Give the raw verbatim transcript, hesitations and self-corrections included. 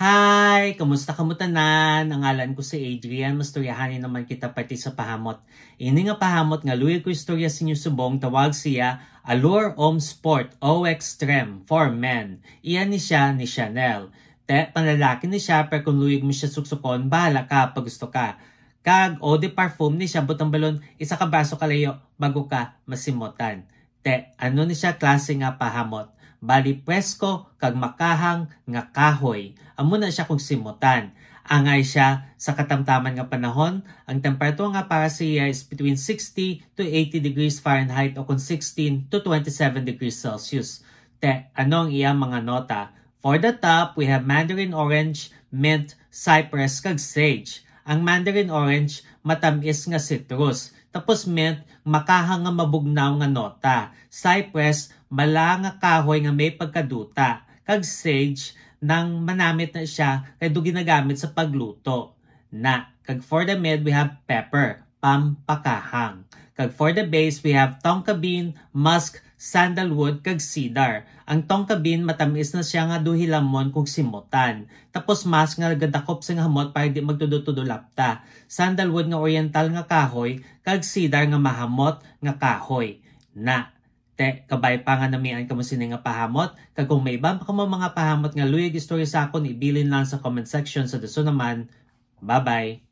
Hi! Kamusta kamo tanan? Ang ngalan ko si Adrian. Mastoryahanay naman kita parte sa pahamot. Ini nga pahamot nga luyag ko istorya sa inyo subong, tawag siya Allure Homme Sport Eau Extrême for Men. Iya ni siya ni Chanel. Te, panlalaki ni siya, pero kung luyag mo siya suksukon, bahala ka pag gusto ka. Kag Eau de Parfum ni siya, butang balon, isa ka braso kalayo, bago ka masimutan. Te, ano ni siya klase nga pahamot? Bali, pwesko kag makahang nga kahoy. Amo na siya kung simutan. Angay siya sa katamtaman nga panahon, ang temperatura nga para sa iya is between sixty to eighty degrees Fahrenheit o kung sixteen to twenty-seven degrees Celsius. Te, ano ang iya mga nota? For the top, we have mandarin orange, mint, cypress, kag sage. Ang mandarin orange, matamis nga citrus. Tapos mint, makahang nga mabugnaw nga nota. Cypress, bala nga kahoy nga may pagkaduta. Kag sage, nang manamit na siya kay do ginagamit sa pagluto. Na, kag for the mid, we have pepper, pampakahang. Kag for the base, we have tonka bean, musk, sandalwood, kag cedar. Ang tonka bean, matamis na siya nga do hilamon kung simutan. Tapos musk nga gadakop sing hamot para di magtudo-tudo lapta. Sandalwood nga oriental nga kahoy, kag cedar nga mahamot nga kahoy. Na, te, kabay pa nga namian kamo sini nga pahamot, kag kung may iban pa kamo mga pahamot nga luyag istorya sa akon, ibilin lang sa comment section sa dason naman. Bye-bye!